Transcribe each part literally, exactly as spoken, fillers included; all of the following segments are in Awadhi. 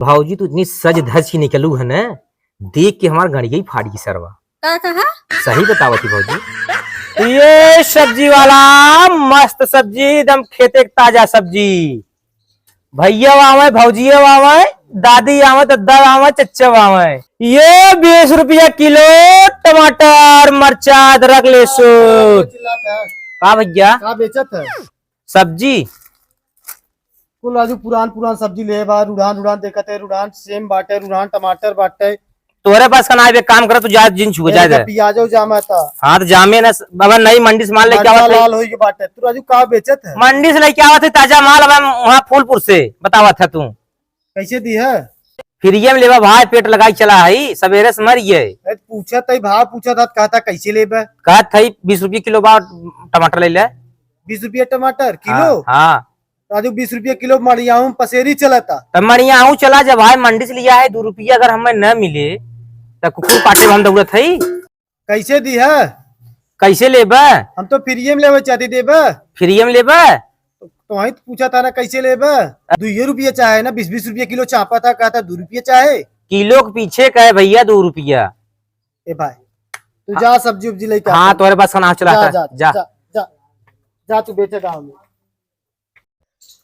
भौजी, तू इतनी सज धज के निकलू है न, देख के हमार गड़िया ही फाट गई सरवा। का कहा? सही बतावत ही भौजी। ये सब्जी वाला, मस्त सब्जी, एकदम खेते के ताजा सब्जी। भैया आवे, भौजिया आवे, दादी आवे, दद्दा आवे, चच्चा आवे। ये बीस रुपया किलो टमाटर, मरचा, अदरक, लहसुन। का भैया? का बेचत है? सब्जी। कुल राजू पुरान पुरान सब्जी ले बा, रुढ़ान रुढ़ान देखत है, रुढ़ान सेम बाटे, रुढ़ान टमाटर बाटे। तोहरे पास का ना आवे, काम कर, तू जा, जिन छुए, जा, जा। पियाजो जामा था। हाँ, तो जामे ना, बाबा, नई मंडी से माल लेके मरचा आवत है। लाल होई के बाटे। तू राजू का बेचत है? मंडी से लेके आवत है ताजा माल, अब हम वहाँ फूलपुर से बतावत है तू। कैसे दी है? फ्रीये में लेबा भाई, पेट लगाई चला है, सवेरे से मर गए। अरे पूछत है, भाव पूछत था, कहता कैसे लेबे? कहत है बीस रुपये किलो बा टमाटर ले ले। बीस रुपये टमाटर किलो? हाँ, हाँ। राजू, बीस रुपये किलो मड़ियाहू में पसेरी चलता। तब मड़ियाहू चला, जब भाई मंडी से लिया है, दो रुपया अगर हमें न मिले, तो कुकुर काटे में हम दौड़त है। कैसे दी है? कैसे लेबे? हम तो फ्रीये में लेवे चाहती, देबे? फ्रीये में लेबे? तो, तो वहीं तो पूछा था ना, कैसे लेबे? दुइये रुपये चाहे ना, बीस बीस रुपये किलो चापा था, कहता दो रुपये चाहे। किलो के पीछे का है भैया, दो रुपया। ए भाई, तू जा सब्जी उब्जी लेके आ। हाँ, तोहरे पास का ना चला जा, था। जा, जा। जा, जा, जा, तू बेचे गाँव में।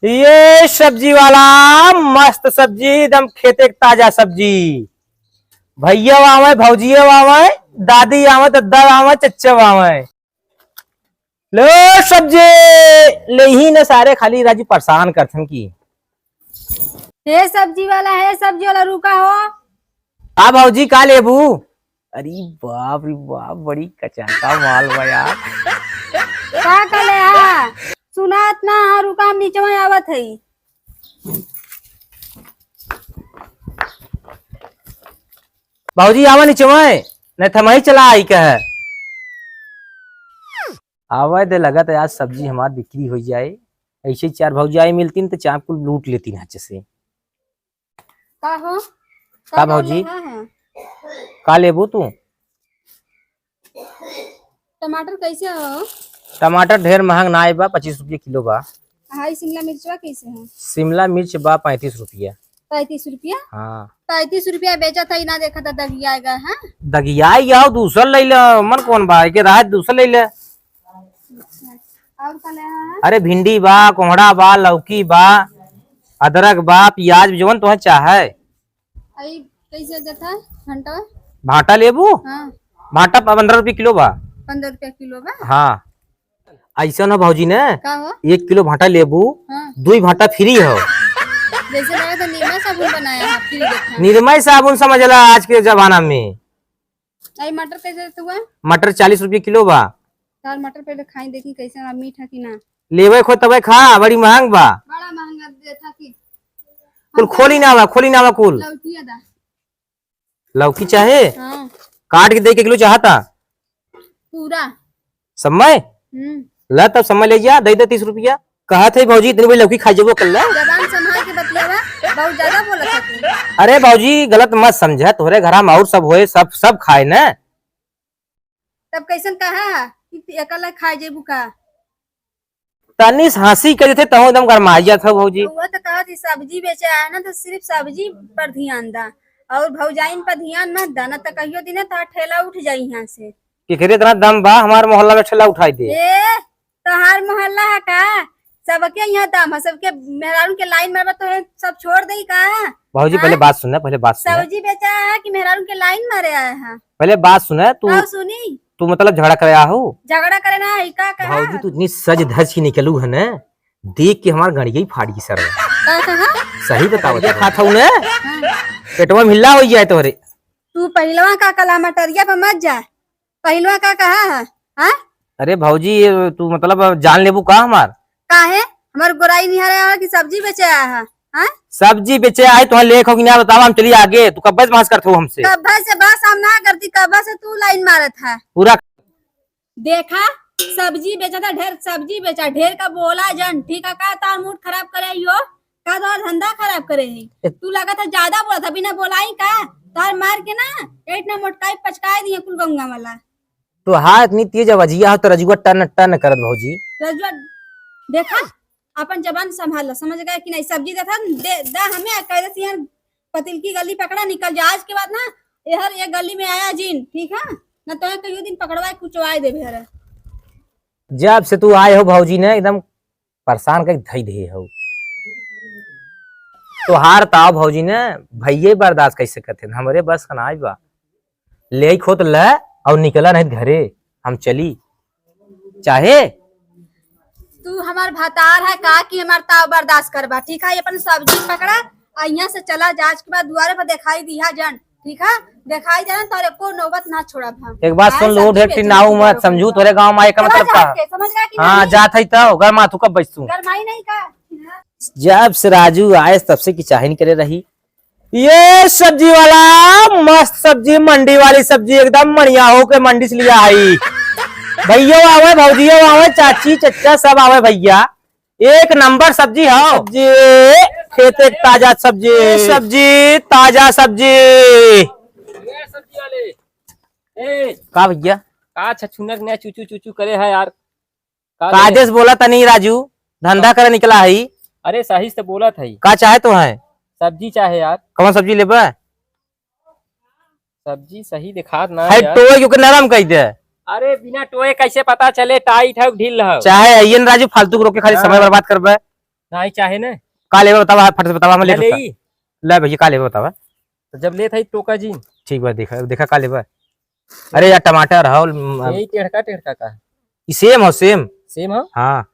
ये सब्जी वाला, मस्त सब्जी, एकदम खेते के ताजा सब्जी। भैया आवे, भौजिया आवे, दादी आवे, दद्दा आवे, चच्चा आवे। लो सब्जी, ले ही न सारे, खाली राजू परेशान करथन की। हे सब्जी वाला, हे सब्जी वाला, रुका हो। का भौजी, का लेबू? अरे बाप रे बाप, बड़ी कचाका माल बा यार। का कले हा? सुनात ना हा, रुका, हम नीचवा आवत हई। भौजी, आवा नीचवा, नहीं थमही चला आई कहे। आवे दे, लगत है आज सब्जी हमार बिक्री हो जाए। ऐसे चार भौजी आई मिलतीन तो चार कुल लूट लेतीन हच से। का हो? का का भौजी? लेहा है? का लेबू तू? टमाटर कैसे हो? टमाटर ढेर महंग ना बा, पच्चीस रुपये किलो बा। हाई शिमला मिर्चवा कैसे है? शिमला मिर्च बा पैंतीस रुपया। पैंतीस रुपया? हाँ। पैंतीस रुपया बेचा था, इना देखा था दगिया गया, हाँ? दगिया गया हो, दूसर ले ले, मन कौन बा, एके राहत दूसर ले ले। अच्छा। और का लेहा है? अरे भिंडी बा, कोहड़ा बा, लौकी बा, अदरक बा, प्याज, जवन तोहे चाहे। आई कैसे देता है भांटा? भांटा लेबू? हाँ। भांटा प-, पन्द्रह रुपये किलो बा। पन्द्रह रुपया किलो बा? हाँ। ऐसा ना भौजी ने, का हो? एक किलो भांटा लेबू, हाँ। दुई भांटा फ्री हो। जैसे लगा तो निर्मय साबुन बनाया है, फ्री देखा। निर्मय साबुन समझ ला आज के जमाना में। आई मटर कैसे देते हुआ? मटर चालीस रुपये किलो बा। तार मटर पहले खाई, देखी कैसे बा, मीठा कि ना। लेवे खो तबे खा, बड़ी महंग बा। बड़ा महंगा देता कि। कुल खोली ना बा, खोली ना बा कुल। लौकिया दा। लौकी चाहे? हाँ। काट के दे के किलो चाहता? पूरा। समय? हम्म। ला तब समय ले जा, दे दे तीस रुपया। कहा थे भौजी, इतनी बड़ी लौकी खा जेबो कर ला। जबान संभाल के बतियावा, बहुत ज्यादा बोलत है तू। अरे भौजी, गलत मत समझा, तोहरे घरा में और सब होए, सब, सब खाए ना। तब कैसन कहा है कि अकेला खा जेबू का? तनी से हंसी कर देते, तहु एकदम गरमाई जात हो भौजी। वो तो कहा थी सब्जी बेचे आए ना, तो सिर्फ सब्जी पर ध्यान दा और भौजाइन पर ध्यान मत दा, ना तो कहियो दिन तो ठेला उठ जाई यहाँ से। केकरे इतना दम बा, हमार मोहल्ला में ठेला उठाई दे। ए, तोहार मोहल्ला है का? सबके यहाँ दम है, सबके मेहरारू के लाइन मारबा तो सब छोड़ देई का? भौजी, हाँ? पहले बात सुन, पहले बात सुन। सब्जी बेचा है कि मेहरारू के लाइन मारे आया है? पहले बात सुन, तू, का सुनी? तू मतलब झगड़ा करे आया हो? झगड़ा करे ना है, का कहा? भौजी, तू इतनी सज धज के निकलू है ना, देख के हमार गड़िया ही फाट गई सर। का कहा? सही बताओ, ये खात हूँ ना, हाँ। पेटवा में हिला हो जाए तोहरे। तू पहलवा का कला मटरिया पे मत जा, पहलवा का कहा है? हाँ? अरे भौजी, ये तू मतलब जान लेबू का हमार? काहे? हमार गोराई निहारे आवा कि सब्जी बेचे आया है? हाँ? सब्जी बेचे आए तो लेख हो कि ना बतावा, हम चलिए आगे। तू कब्बे से बहस करत हो हमसे? कब्बे से बहस हम ना करती, कब्बे से तू लाइन मारत है। पूरा देखा, सब्जी बेचा था, ढेर सब्जी बेचा, ढेर का बोला जन, ठीक है? का तार मूड खराब करे यो, का तोहार धंधा खराब करे है? ए- तू लगा था ज्यादा बोला था, बिना बोलाई का? तार मार के ना, इतना मोटकाई पचकाई दिए कुल गंगा वाला। तो हाथ इतनी तेज आवाजिया हो तो रजुआ टन टन करत भौजी। रजुआ, देखा, अपन जबान संभाल लो, समझ गए कि नहीं? सब्जी देखा, दे, दा हमें, आ, कैसे सियान तिलकी गली पकड़ा, निकल जा। आज के बाद ना एहर एक गली में आया जिन, ठीक है? ना तो कहियो दिन पकड़वा के कुचवाए देबे हरे। जब से तू आए हो भौजी ने एकदम परेशान करके धई दे हो। तोहार ताव भौजी ने भैये बर्दाश्त कैसे करते हैं, हमरे बस का नाई बा। ले आई खोत ले और निकला नहीं घरे, हम चली। चाहे तू हमार भतार है का कि हमार ताव बर्दाश्त करबा, ठीक है? अपन सब्जी पकड़ा और यहाँ से चला जा। आज के बाद दुआरे पर दिखाई दिया जन, ठीक है? दिखाई देना तो एको नौबत ना छोड़ब हम। एक बात सुन लो, ढेर टिनाऊ मत समझू, तोरे गाँव में आए का मतलब का? समझ गया कि हाँ, नहीं? जात है तो घर माथू कब बैठू? गरमाई नहीं का? जब से राजू आए तब से की चाहे नहीं करे रही। ये सब्जी वाला, मस्त सब्जी, मंडी वाली सब्जी, एकदम बढ़िया हो के मंडी से लिया आई। भैया आवे, भौजियो आवे, चाची चच्चा सब आवे भैया। एक नंबर सब्जी है। सब्जी, खेते के ताजा सब्जी। सब्जी, ताजा सब्जी। ए, सब्जी वाले। ए, का भैया? का छछुनर ने चूचू चूचू करे है यार? का काजे ले? से बोला तनी राजू, धंधा करे निकला है। अरे सही से बोलत है। का चाहे तो है? सब्जी चाहे यार। कौन सब्जी लेबे? सब्जी सही दिखात ना है यार। टोए क्योंकि नरम कह दे। अरे बिना टोए कैसे पता चले टाइट है ढील है? चाहे आइए ना राजू, फालतू को रोक के खाली हाँ। समय बर्बाद करबे। नहीं चाहे ना। का लेबे बतावा, फट से बतावा, हम ले ले सकता। ई। ले भैया का लेबे बतावा। तो जब लेत है टोका जी। ठीक बा, देखा, देखा का लेबे। अरे यार टमाटर हो, म-, यही टेढ़का टेढ़का का? ई सेम हो, सेम। सेम हो? हाँ।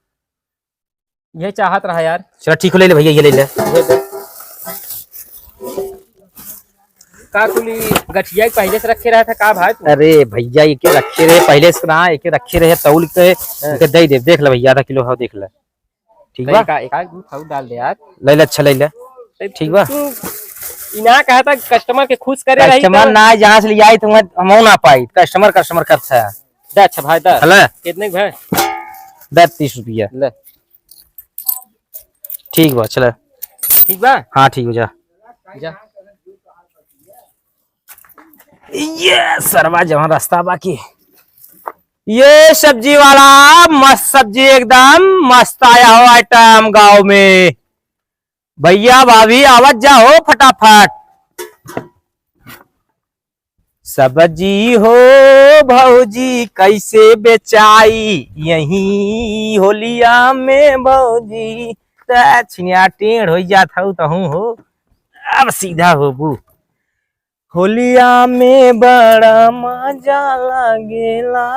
ये चाहत रहा यार। चला ठीक हो, ले ले भैया, ये ले ले। ये दे। का कुली गठिया के पहले से रखे रहा था का भाई तू? अरे भैया, एके रखे रहे पहले से ना, एके रखे रहे तौल के, हाँ। एके दे दे, देख ले भैया, आधा किलो हो, देख ले। ठीक कई बा? का एक आध दूध खाऊ डाल दे यार। ले ले, अच्छा ले ले। ए, ठीक बा? तू ई ना कहा था कस्टमर के खुश करे रही कस्टमर तो। ना, जहाँ से ले आई तो हम ना पाई, कस्टमर, कस्टमर करता है। दे अच्छा भाई, दे। हला? कितने के भाई? दे तीस रुपया। ले। ठीक बा, चला। ठीक बा? हाँ, ठीक बा, जा। जा। ये सरवा जहाँ रास्ता बाकी। ये सब्जी वाला, मस्त सब्जी, एकदम मस्त आया हो आइटम गाँव में। भैया भाभी आवत जा हो फटाफट। सब्जी हो भौजी कैसे बेचाई यही होलिया में भौजी। त छिनिया टेढ़ होइ जात हऊ तहूँ हो, अब सीधा होबू। होलिया में बड़ा मजा लागेला।